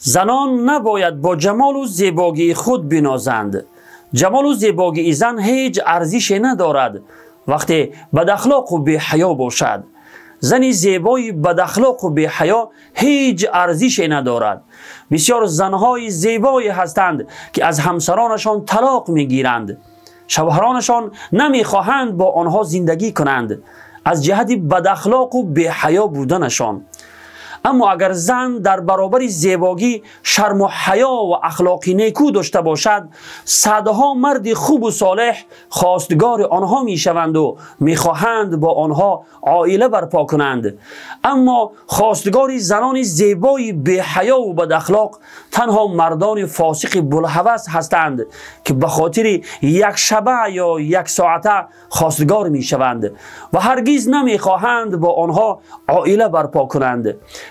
Занон набояд бо ҷамолу зебогии худ бинозанд. Ҷамолу зебогии зан ҳеҷ арзише надорад вақте бадахлоқу беҳаё бошад. Зани зебои бадахлоқу беҳаё ҳеҷ арзише надорад. Бисёр занҳои зебое ҳастанд, ки аз ҳамсаронашон талоқ мегиранд. Шавҳаронашон намехоҳанд бо онҳо зиндагӣ кунанд аз ҷиҳати бадахлоқу беҳаё буданашон. Аммо агар зан дар баробари зебогӣ шарму ҳаё ва ахлоқи некӯ дошта бошад, садҳо марди хубу солеҳ хостгори онҳо мешаванду мехоҳанд бо онҳо оила барпо кунанд. Аммо хостгори занони зебои беҳаёву бадахлоқ танҳо мардони фосиқи булҳавас ҳастанд, ки ба хотири як шаба ё як соата хостгор мешаванд ва ҳаргиз намехоҳанд бо онҳо оила барпо кунанд.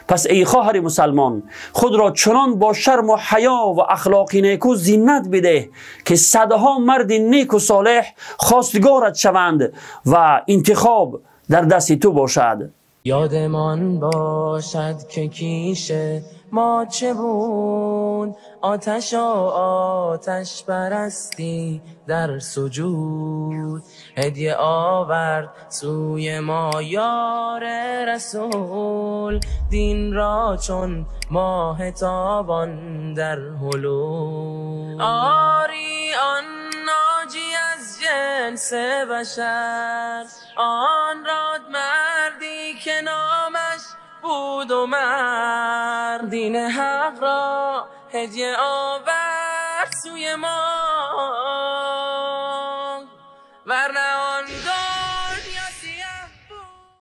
Пас эй хоҳари мусалмон, худро чунон бо шарму ҳаё ва ахлоқи неку зинат бидеҳ, ки садҳо марди неку солеҳ хостгорат шаванд ва интихоб дар дасти ту бошад. Ёдмон бошад, ки киш мо чӣ буд, оташ оташ парастӣ дар суҷуд. Ҳадя овард сӯи мо ёри расул, дин ро чун моҳи тобон дар ҳулул. Орӣ, он ноҷӣ аз ҷинси башар, он род мардӣ ки номаш буд Умар. Дини ҳақ ро ҳадя овард сӯи мо.